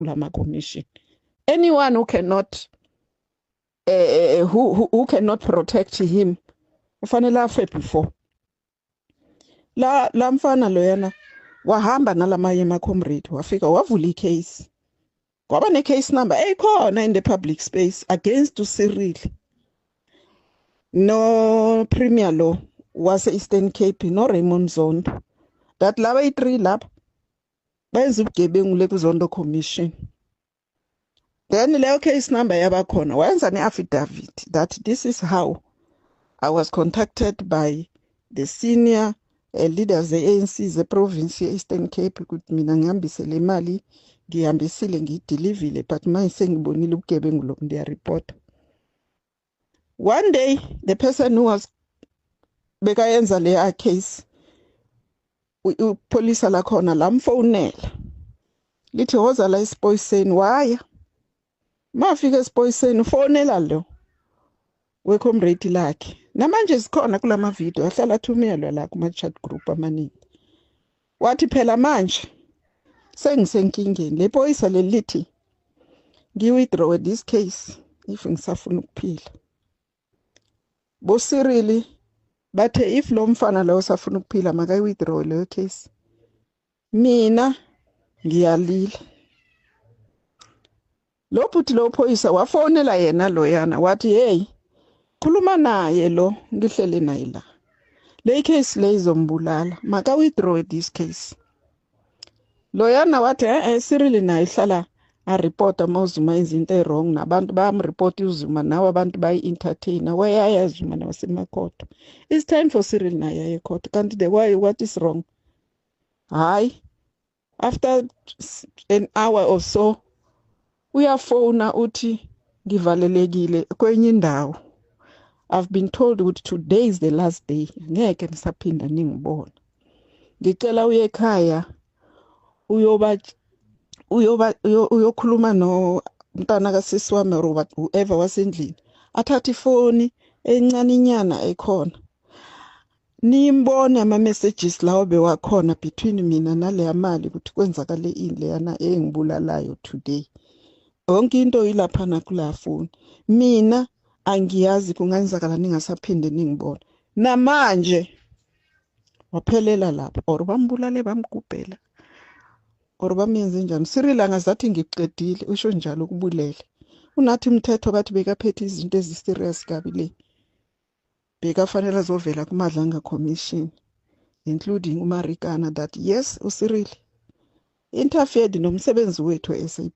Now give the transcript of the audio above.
Kulama commission, anyone who cannot who cannot protect him ufanele afe before la mfana loyana. Wahamba nalamanye ama-comrade, wafika wavula i-case, kwaba ne-case number eyikhona in the public space against uCyril no premier lo wase-Eastern Cape no Raymond Zondo, that laba yi-three lapha bayenza ubugebengu le kuZondo Commission. Then leyo case number yabakhona, wayenza ne-affidavit that this is how I was contacted by the senior leaders ze-ANC ze-province ye-Eastern Cape ukuthi mina ngihambise le mali, ngihambisile, ngiyidilivile, but manje sengibonile ubugebengu lobu, ndiyaripota. One day the person who was bekayenza leya case, upholisa lakhona lamfonela lithi, "Woza la esipoyiseni." Waya, mafika esipoyiseni ufonela lo we-comrade lakhe. Namanje sikhona kulama video ahlala athunyelwa la kuma chat group amaningi. Wathi, "Phela manje sengisenkingeni, le phoyisa lelithi ngi-withdraw this case if ngisafuna ukuphila. BoCyril bathe if lo mfana lo usafuna ukuphila, makayi-withdraw leyo case. Mina ngiyalila." Lo bhuti lo phoyisa wafonela yena loyana, wathi, "Hey, khuluma naye lo ngihlele naye la, le case le izombulala, maka withdraw this case." Loyana wathi, "Eh, Cyril naye hlala aripota uma uZuma izinto e-wrong, nabantu bayamripota uZuma, nawe abantu bayi-entertainer wayaya Zuma nawasemakhoto. It's time for Cyril naye aye ekhotho. Kanti the why, what is wrong?" Hayi, after an hour or so uyafona, uthi, "Ngivalelekile kwenye indawo. I've been told ukuthi today is the last day, ngeke nisaphinda ningibona. Ngicela uye ekhaya, uyoba uyoba uyokhuluma no mntana kasisi wami or whoever wasendlini, athathe ifoni encane inyana ekhona, nimbone ama-messages lawo bewakhona between mina naleya mali, ukuthi kwenzakale ini leyana engibulalayo today. Yonke into ilaphana kula foni. Mina angiyazi, kungenzakala ningasaphinde ningibona." Namanje waphelela lapho, or bambulale, bamgubhela, or bamenze njani. Cyril angazathi ngikuqedile, usho njalo ukubulele uNathi Mthetho. Bathi bekaphethe izinto ezi-serious kabi le, bekafanele azovela kuMadlanga Commission, including uMarikana, that yes, uCyril interfered nomsebenzi wethu e-SABC.